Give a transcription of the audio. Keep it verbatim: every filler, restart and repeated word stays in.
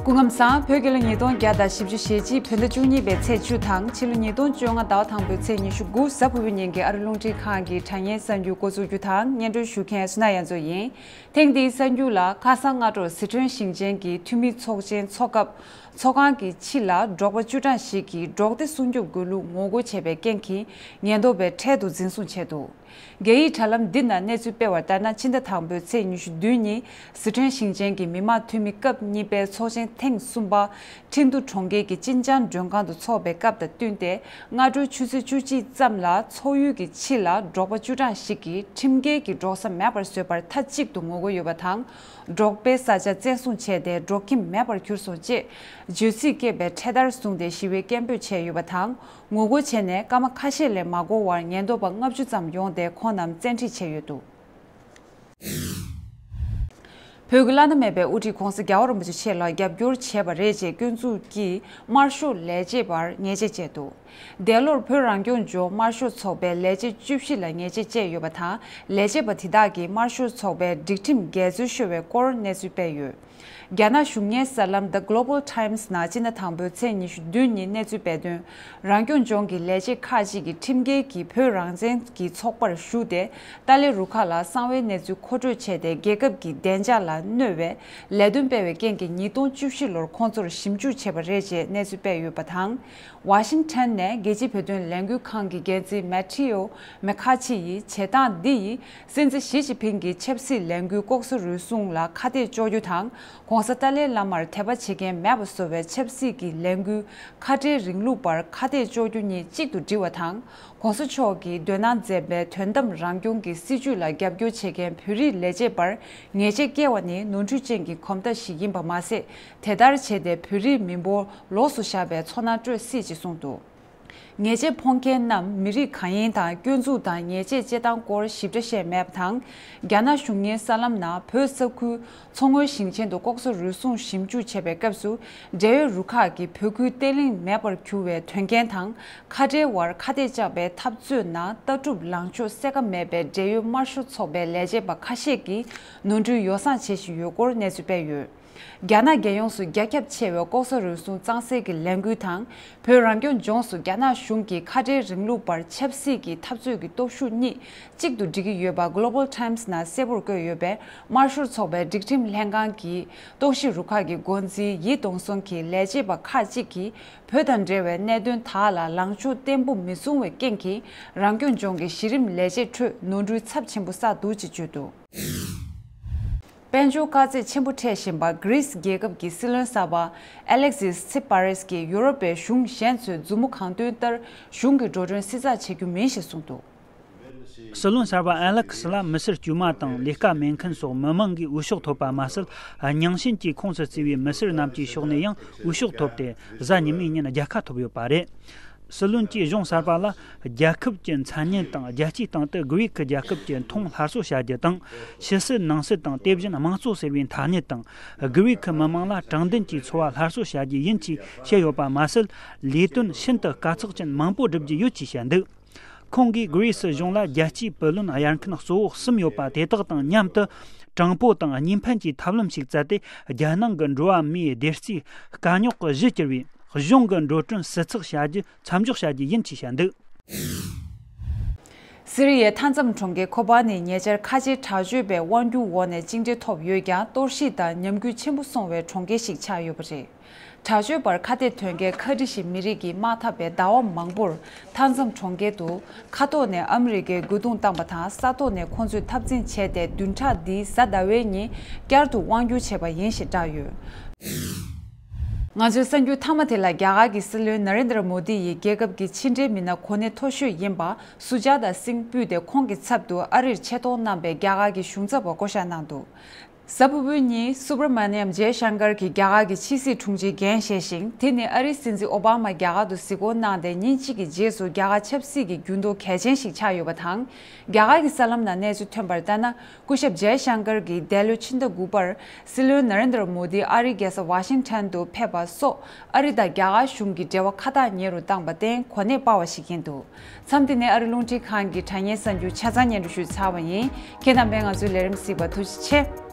སྐུ་ཁམས་བཟང་། བོད་རྒྱལ་ལོ་ཉིས་སྟོང་བརྒྱ་དང་བཞི་བཅུ་ཞེ་གཅིག་བོད་ཟླ་བཅུ་གཉིས་པའི་ཚེས་བཅུ་དང་ཕྱི་ལོ་ཉིས་སྟོང་བཅོ་ལྔ་ཟླ་བ་དང་པོའི་ཚེས་ཉི་ཤུ་དགུ་གཟའ་ཕུར་བུའི་ཉིན་གྱི་ཨ་རི་རླུང་འཕྲིན་ཁང་གི་དྲ་བརྙན་གསར་འགྱུར་འགོ་འཛུགས་རྒྱུ་དང་སྙན་སྒྲོན་ཞུ་མཁན་སུ་ན་ཡ་མཚོ་ཡིན། ཐེངས་འདིའི་གསར་འགྱུར་ལ་ཁ་སང་སྔ་དྲོར་སི་ཁྲོན་ཞིང་ཆེན་གྱི་འཐུས་མི་ཚོགས་ཆེན་འཚོགས་སྐབས་ཚོགས་ཁང་གི་ཕྱི་ལ་འབྲོག་པ་བཅུ་གྲངས་ཤིག་གིས་འབྲོག་སྡེ་སྲུང་སྐྱོབ་དགོས་ལུགས་ངོ་རྒོལ་བྱས་པའི་རྐྱེན་གྱིས་ཉེན་རྟོག་པས་འཕྲལ་དུ་འཛིན་བཟུང་བྱས་འདུག། རྒྱ་ཡིག་དྲ་ལམ་འདི་ན་གནས་ཚུལ་སྤེལ་བར་ལྟར་ན། ཕྱི་ཟླ་དང་པོའི་ཚེས་ཉི་ཤུ་བདུན་ཉིན་སི་ཁྲོན་ཞིང་ཆེན་གྱི་མི་དམངས་འཐུས་མི་སྐབས་གཉིས་པའི་ཚོགས་ཆེན་ཐེངས་གསུམ་པ་ཁྲིན་ཏུ་གྲོང་ཁྱེར་གྱི་ཅིན་ཅང་མགྲོན་ཁང་དུ་འཚོགས་པའི་སྐབས་དང་བསྟུན་ཏེ། སྔ་དྲོའི་ཆུ་ཚོད་བཅུ་གཅིག་ཙམ་ལ་ཚོགས་ཡུལ་གྱི་ཕྱི་ལ་འབྲོག་པ་བཅུ་གྲངས་ཤིག་གིས་ཁྲིམས་འགལ་གྱི་འབྲོག་ས་མེད་པར་བཟོས་པར་མཐའ་གཅིག་ཏུ་ངོ་རྒོལ་ཡོད་པ་དང་། འབྲོག་པའི་ས་ཆ་བཙན་བཟུང་བྱས་ཏེ་འབྲོག་ཁྱིམ་མེད་པར་གྱུར་སོང་ཅེས་བརྗོད་ཚིག་བཀོད་པའི་འཕྲེད་དར་བཟུང་སྟེ་ཞི་བའི་སྐད་འབོད་བྱས་ཡོད་པ་དང་། ངོ་རྒོལ་བྱས་ནས་སྐར་མ་ཁ་ཤས་ལས་མ་འགོར་བར་ཉེན་རྟོག་པ་ལྔ་བཅུ་ཙམ་ཡོང་སྟེ་ཁོང་རྣམས་བཙན་ཁྲིད་བྱས་ཡོད་འདུག། བོད་ཀྱི་བླ་ན་མེད་པའི་དབུ་ཁྲིད་༸གོང་ས་༸རྒྱལ་བ་རིན་པོ་ཆེ་མཆོག་ལ་རྒྱབ་སྐྱོར་བྱས་པ་རེད་ཅེས་སྐྱོན་འཛུགས་ཀྱིས་དམར་ཤོག་ལས་བྱེད་པར་ཉེས་ཆད་བཅད་འདུག། འདས་ལོར་བོད་རང་སྐྱོང་ལྗོངས་དམར་ཤོག་ཚོགས་པའི་ལས་བྱེད་བཅུ་བཞི་ལ་ཉེས་ཆད་བཅད་ཡོད་པ་དང་། ལས་བྱེད་པ་དེ་དག་གིས་དམར་ཤོག་ཚོགས་པའི་སྒྲིག་ཁྲིམས་འགལ་འཛོལ་ཤོར་བའི་སྐོར་གནས་ཚུལ་སྤེལ་ཡོད། རྒྱ་ནག་གཞུང་གཉེར་གསར་ལམ་The Global Times ནང་སྤྱི་ཟླ་དང་པོའི་ཚེས་ཉི་ཤུ་བདུན་ཉིན་གནས་ཚུལ་སྤེལ་དོན། རང་སྐྱོང་ལྗོངས་ཀྱི་ལས་བྱེད་ཁག་ཅིག་གིས་ཁྲིམས་འགལ་གྱིས་བོད་རང་བཙན་གྱི་ཚོགས་པར་ཞུགས་ཏེ། ཏཱ་ལའི་རུ་ཁག་ལ་གསང་བའི་གནས་ཚུལ་མཁོ་སྤྲོད་བྱས་ཏེ། རྒྱལ་ཁབ་ཀྱི་བདེ་འཇགས་ལ་གནོད་པའི་ལས་དོན་སྤེལ་བའི་རྐྱེན་གྱིས་ཉིས་སྟོང་བཅུ་བཞི་ལོར་ཁོང་ཚོར་ཞིབ་འཇུག་བྱས་པ་རེད་ཅེས་གནས་ཚུལ་སྤེལ་ཡོད་པ་དང་། ཝ་ཤིང་ཊོན་ནས་རྒྱལ་སྤྱིའི་བོད་དོན་ལས་འགུལ་ཁང་གི་འགན་འཛིན་མེ་ཐི་ཨོ་མེ་ཁ་ཆི་ཡིས། བྱེད་སྟངས་འདི་ཡིས་སྲིད་འཛིན་ཞི་ཅིན་ཕིང་གི་ཆབ་སྲིད་ལས་འགུལ་ལྐོག་ཟ་རུལ་སུངས་ལ་ཁ་གཏད་གཅོག་རྒྱུ་དང་། ༸གོང་ས་ཏཱ་ལའི་བླ་མར་དད་པ་བྱེད་མཁན་མེད་པ་བཟོ་བའི་ཆབ་སྲིད་ཀྱི་ལས་འགུལ་ཁ་བྲལ་རིང་ལུགས་པར་ཁ་གཏད་གཅོག་རྒྱུ་གཉིས་གཅིག་ཏུ་སྒྲིལ་བ་དང་། ༸གོང་ས་མཆོག་གིས་འདོད་སྣང་མཛད་པའི་དོན་དམ་རང་སྐྱོང་གི་སྲིད་བྱུས་ལ་རྒྱབ་སྐྱོར་བྱེད་མཁན་བོད་རིགས་ལས་བྱེད་པར་ཉེས་ཆད་བཀལ་བ་ནི་ནོར་འཁྲུལ་ཅན་གྱི་གོམ་སྟབས་ཤིག་ཡིན་པ་མ་ཟད། དེ་ལྟར་བྱས་ཏེ་བོད་རིགས་མི་འབོར་ལོགས་སུ་བཞག་པའི་ཚོར་སྣང་སྤྲོད་སྲིད་ཅེས་གསུངས་འདུག། ཉེས་ཆད་ཕོག་མཁན་རྣམས་མི་རིགས་གང་ཡིན་དང་། སྐྱོན་འཛུགས་དང་ཉེས་ཆད་བཅད་སྟངས་སྐོར་ཞིབ་ཕྲ་བཤད་མེད་པ་དང་། རྒྱ་ནག་གཞུང་གཉེར་གསར་ལམ་ནང་བོད་ས་ཁུལ་མཚོ་སྔོན་ཞིང་ཆེན་དུ་ལྐོག་ཟ་རུལ་སུངས་ཞིབ་འཇུག་བྱེད་པའི་སྐབས་སུ། འབྲེལ་ཡོད་རུ་ཁག་གིས་བོད་ཁུལ་བརྟན་ལྷིང་མེད་པར་གྱུར་བའི་དོན་རྐྱེན་དང་། ཁ་བྲལ་བར་ཁ་གཏད་བཅག་པའི་འཐབ་རྩོད་ནང་ལྟ་གྲུབ་ལངས་ཕྱོགས་གསལ་ཁ་མེད་པའི་འབྲེལ་ཡོད་དམར་ཤོག་ཚོགས་པའི་ལས་བྱེད་པ་ཁ་ཤས་ཀྱིས་ནོར་འཁྲུལ་ཡོ་བསྲང་བྱེད་བཞིན་ཡོད་སྐོར་གནས་ཚུལ་སྤེལ་ཡོད། རྒྱ་ནག་རྒྱལ་ཡོངས་སུ་རྒྱ་ཁྱབ་ཆེ་བའི་ལྐོག་ཟ་རུལ་སུངས་གཙང་སེལ་གྱི་ལས་འགུལ་དང་། བོད་རང་སྐྱོང་ལྗོངས་སུ་རྒྱ་ནག་གཞུང་གིས་ཁ་བྲལ་རིང་ལུགས་པར་ཆབ་སྲིད་ཀྱི་འཐབ་རྩོད་ཀྱི་སྟོབས་ཤུགས་གཉིས་གཅིག་ཏུ་སྒྲིལ་གྱི་ཡོད་པ་Global Times ནང་གསལ་པོར་བཀོད་ཡོད་པས། དམར་ཤོག་ཚོགས་པའི་སྒྲིག་ཁྲིམས་ལྷན་ཁང་གི་ལྟོགས་ཤི་རུ་ཁག་གི་འགོ་འཛིན་ཡི་ཏུང་སུན་གྱིས་ལས་བྱེད་པ་ཁག་ཅིག་གིས་བོད་དང་འབྲེལ་བའི་གནད་དོན་དག་ལ་ལངས་ཕྱོགས་བརྟན་པོ་མི་བཟུང་བའི་རྐྱེན་གྱིས། རང་སྐྱོང་ལྗོངས་ཀྱི་གཞི་རིམ་ལས་བྱེད་ཁྲོད་ནོར་འཁྲུལ་ཚབས་ཆེན་པོ་བསགས་འདུག་ཅེས་བརྗོད་འདུག། དཔལ་འབྱོར་དཀའ་ཚེགས་ཆེན་པོ་འཕྲད་བཞིན་པ་གྷི་རིས་རྒྱལ་ཁབ་ཀྱི་སྲིད་བློན་གསར་པ་ཨ་ལེག་སིས་ཚི་པ་རེས་ཀྱིས་ཡུ་རོབ་པའི་གཞུང་གཞན་ཚོས་མཛུབ་མོ་གང་སྟོན་ལྟར་གཞུང་གི་འགྲོ་གྲོན་བསྲི་ཚགས་བྱེད་རྒྱུ་མིན་ཞེས་གསུངས་འདུག། སྲིད་བློན་གསར་པ་ཨ་ལེག་སི་ལ་མི་སེར་དཀྱུས་མ་དང་ལས་ཀ་མེད་མཁན་སོགས་མི་མང་གིས་འོས་ཤོག་ཐོབ་པ་མ་ཟད། རྙིང་ཞེན་གྱི་ཁོངས་སུ་བརྩི་བའི་མི་སེར་རྣམས་ཀྱི་ཕྱོགས་ནས་ཡང་འོས་ཤོག་ཐོབ་སྟེ། གཟའ་ཉི་མའི་ཉིན་རྒྱལ་ཁ་ཐོབ་ཡོད་པ་རེད། སྲིད་བློན་གྱིས་གཞུང་གསར་པ་ལ་རྒྱལ་ཁབ་ཀྱི་མཚན་སྙན་དང་། རྒྱལ་སྤྱིའི་སྟེང་དུ་གྷི་རིག་རྒྱལ་ཁབ་ཀྱི་མཐོང་སླར་གསོ་བྱ་རྒྱུ་དང་། ཕྱི་སྲིད་ནང་སྲིད་དང་། དེ་བཞིན་དམངས་གཙོ་ཟེར་བའི་ཐ་སྙད་དང་། གྷི་རིག་མི་མང་ལ་དྲང་བདེན་གྱི་འཚོ་བ་སླར་གསོ་བྱ་རྒྱུ་ཡིན་ཅེས་བཤད་ཡོད་པ་མ་ཟད། ལས་དོན་ཤིན་ཏུ་དཀའ་ཚེགས་ཅན་མང་པོ་སྒྲུབ་རྒྱུ་ཡོད་ཅེས་བཤད་འདུག། ཁོང་གིས་གྷི་རི་སི་གཞུང་ལ་རྒྱལ་སྤྱིའི་བུ་ལོན་གཡར་མཁན་གཙོ་བོ་གསུམ་ཡོད་པ་དེ་དག་དང་མཉམ་དུ། དྲང་པོ་དང་གཉིས་ཕན་གྱི་ཐབས་ལམ་ཞིག་བཙལ་ཏེ། རྒྱལ་ནང་གི་འགྲོ་བ་མིའི་བདེ་སྐྱིད་དཀའ་རྙོག་གི་གཞི་གྱུར་བའི་གཞུང་གི་འགྲོ་གྲོན་བསྲི་ཚགས་བྱ་རྒྱུ་མཚམས་འཇོག་བྱ་རྒྱུ་ཡིན་ཅེས་བཤད་འདུག། སི་རི་ཡའི་མཐའ་མཚམས་གྲོང་ཁྱེར་ཁོ་པ་ནི་ཉེ་ཆར་ཁ་ཆེའི་དྲག་སྤྱོད་པའི་དབང་སྒྱུར་འོག་ནས་གཅིག་སྒྲིལ་ཐོབ་ཡོད་ཀྱང་། གཏོར་བཤིག་དང་ཉམས་རྒུད་ཆེན་པོ་སོང་བའི་གྲོང་ཁྱེར་ཞིག་ཆགས་ཡོད་པ་རེད། དྲག་སྤྱོད་པར་ཁ་གཏད་གཏོང་མཁན་ཁ་བྲིས་ཤིག་མི་རིགས་ཀྱིས་དམག་འཐབ་པའི་ཟླ་བ་མང་པོར་མཐའ་མཚམས་གྲོང་ཁྱེར་དུ་མཁའ་ཐོག་ནས་ཨ་མི་རི་ཀའི་རྒོལ་རྡུང་བཏང་པ་དང་། ས་ཐོག་ནས་ཁོང་ཚོས་འཐབ་འཛིང་བྱས་ཏེ། བདུན་ཕྲག་འདིའི་གཟའ་ཟླ་བའི་ཉིན་བསྐྱར་དུ་དབང་བསྒྱུར་བྱས་པ་ཡིན་ཞེས་བསྒྲགས་ཡོད། ང་ཚོའི་གསར་འགྱུར་མཐའ་མ་དེ་ལ། རྒྱ་གར་གྱི་སྲིད་བློན་ན་རེན་དྲ་མོ་དི་ཡིས་རྒྱལ་ཁབ་ཀྱི་ཕྱི་འབྲེལ་མི་སྣ་གོ་གནས་མཐོ་ཤོས་ཡིན་པ་སུ་ཇཱ་ཏ་སིང་ཕུད་དེ་ཁོང་གི་ཚབ་ཏུ་ཨ་རིར་ཆེད་གཏོང་གནང་བའི་རྒྱ་གར་གྱི་གཞུང་ཚབ་པ་བསྐོ་བཞག་གནང་འདུག། གཟའ་ཕུར་བུའི་ཉིན་སུབ་ར་མ་ནི་ཡམ་ཇེ་ཤང་ཀར་གྱིས་རྒྱ་གར་གྱི་ཕྱི་སྲིད་དྲུང་ཆེའི་འགན་བཞེས་ཤིང་། དེ་ནི་ཨ་རིའི་སྲིད་འཛིན་ཨོ་བྷ་མ་རྒྱ་གར་དུ་གཟིགས་སྐོར་གནང་སྟེ་ཉིན་གཅིག་གི་རྗེས་སུ་རྒྱ་གར་ཆབ་སྲིད་ཀྱི་འགྱུར་ལྡོག་གལ་ཆེན་ཞིག་ཆགས་ཡོད་པ་དང་། རྒྱ་གར་གྱི་གསར་ལམ་ནང་གནས་ཚུལ་ཐོན་པར་ལྟར་ན། སྐུ་ཞབས་ཇེ་ཤང་ཀར་གྱིས་འདས་ལོའི་ཕྱི་ཟླ་དགུ་པར་སྲིད་བློན་ན་རེན་དྲ་མོ་དི་ཨ་རིའི་རྒྱལ་ས་ཝ་ཤིང་ཊོན་དུ་ཕེབས་པ་སོགས། ཨ་རི་དང་རྒྱ་གར་གཞུང་གི་འབྲེལ་བ་ཁ་ཐག་ཉེ་རུ་བཏང་པར་བརྟེན་གོ་གནས་སྤར་བ་ཞིག་ཡིན་འདུག། མཚམས་འདི་ནས་ཨ་རི་རླུང་འཕྲིན་ཁང་གི་དྲ་བརྙན་གསར་འགྱུར་ཆ་ཚང་སྙན་སྒྲོན་ཞུས་ཚར་བ་ཡིན། ཁྱེད་རྣམ་པས་ང་ཚོའི་ལས་རིམ་གཟིགས་པར་ཐུགས་རྗེ་ཆེ།